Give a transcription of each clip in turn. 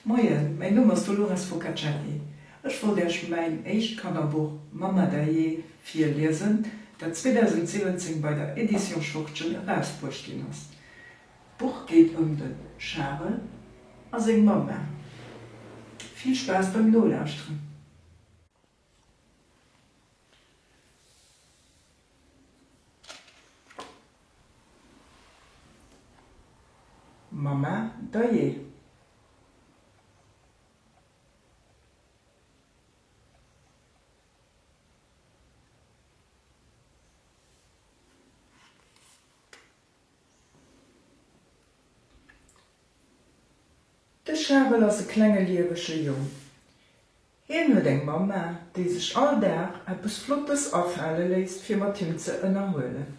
Moien, mäin Numm ass Dolores Focaccetti. Ech wollt Iech mäin éischt Kannerbuch Mamma Dajee virliesen, dat 2017 bei der Edition Schortgen erausbruecht ginn ass. D'Buch geet ëm de Charel a seng Mamma. Vill Spaass beim Nolauschteren! Mamma, dajee! De Charel ass e klenge liewege Jong. Hien huet eng Mamma, déi sech all Dag eppes Flottes afale léisst fir mat him ze ënnerhuelen.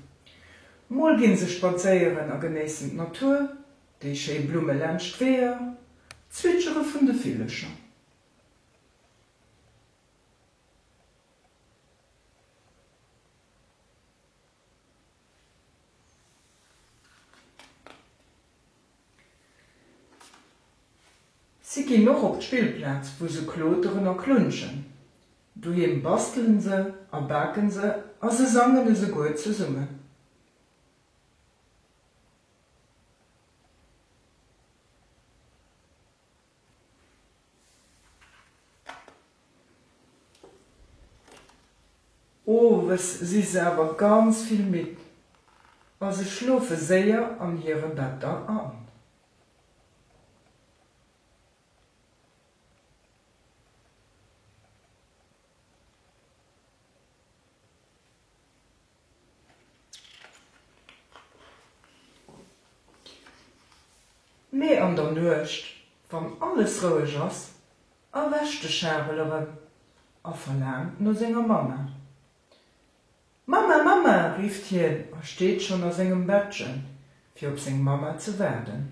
Mol ginn se spadséieren a genéissen d'Natur, déi schéi Blumme laanscht d'Weeër, d'Zwitschere vun de Villecher. Si ginn och op d'Spillplaz, wou se kloteren a klunschen. Doheem bastelen se a baken se a se sangen esouguer zesummen. Owes si se awer ganz vill midd a se schlofe séier an hire Better an. Mee an der Nuecht, wann alles roueg ass, erwächt de Charel erëm a verlaangt no senger Mamma. Mamma, Mamma! rifft hien a steet schonn a sengem Bettchen, fir op seng Mamma ze waarden.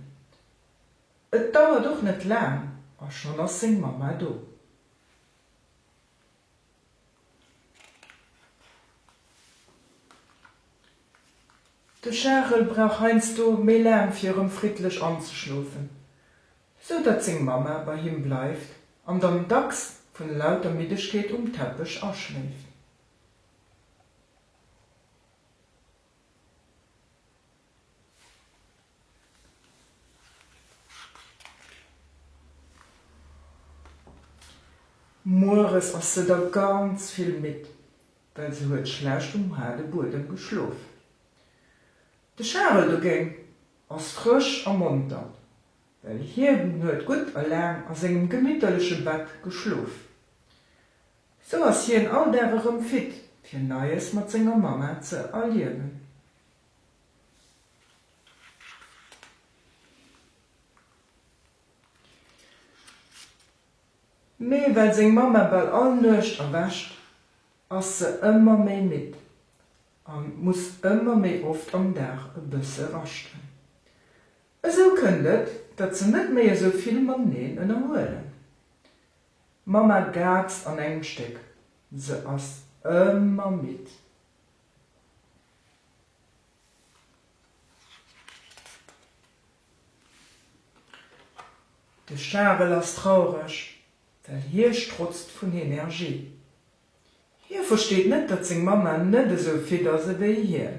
Et dauert och net laang a schonn ass seng Mamma do. De Charel brauch heiansdo méi laang fir erëm friddlech anzeschlofen, sou datt seng Mamma bei him bleift an dann dacks vun lauter Middegkeet um Teppech aschléift. Mueres ass se da ganz vill midd, well se huet schlecht um haarde Buedem geschlof. De Charel dogéint ass frësch a monter, well hien huet gutt a laang a sengem gemitterleche Bett geschlof. Sou ass hien all Dag erëm fit, fir Neies mat senger Mamma ze erliewen. Mee well seng Mamma bal all Nuecht erwächt, ass se ëmmer méi midd an muss ëmmer méi oft am Dag e bësse raschten. Esou kënnt et, datt se net méi esou vill mateneen ënnerhuelen. D'Mamma gaapst an engem Stéck, se ass ëmmer midd. De Charel ass traureg, well hie strotzt vun Energie. Hie versteet net, datt seng Mamma net esou fit ass ewéi hien.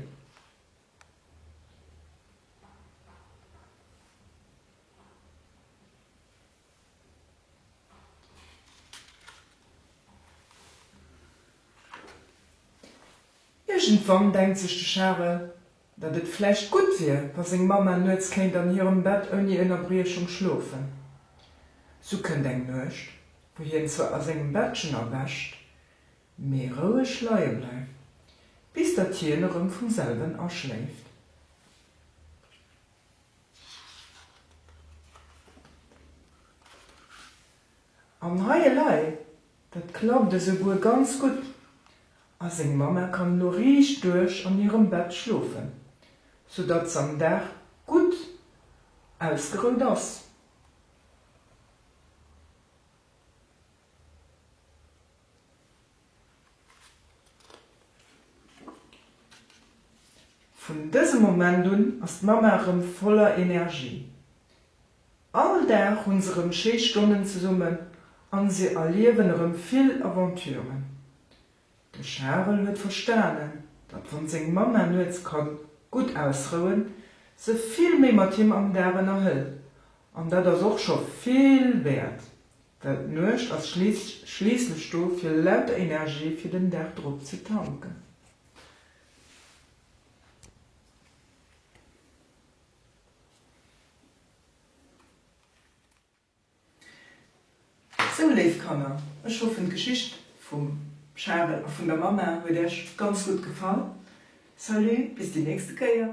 Iergendwann denkt sech de Charel, datt et vläicht gutt wier, wa seng Mamma nuets kéint an hirem Bett ouni Ënnerbriechung schlofen. Sou kënnt eng Nuecht, wou hien zwar a sengem Bettchen erwächt, mee roueg leie bleift, bis datt hien erëm vum selwen aschléift. An hei elei, dat klappt esouguer ganz gutt, a seng Mamma kann elo riicht duerch an hirem Bett schlofen, soudatt s'am Dag gutt ausgerout ass. Vun dësem Moment un ass d'Mamma erëm voller Energie. All Dag hunn se rëm schéi Stonnen zesummen an se erliewen erëm vill Aventuren. De Charel huet verstanen, datt wann seng Mamma nuets kann gutt ausrouen, se vill méi mat him am Dag ënnerhëlt an dat ass och scho vill wäert, well d'Nuecht ass schliisslech do fir lauter Energie fir den Dag drop ze tanken. Sou léif Kanner, ech hoffen d'Geschicht vum Charel a vun der Mamma huet Äech ganz gutt gefall. Salut, bis déi nächste Kéier.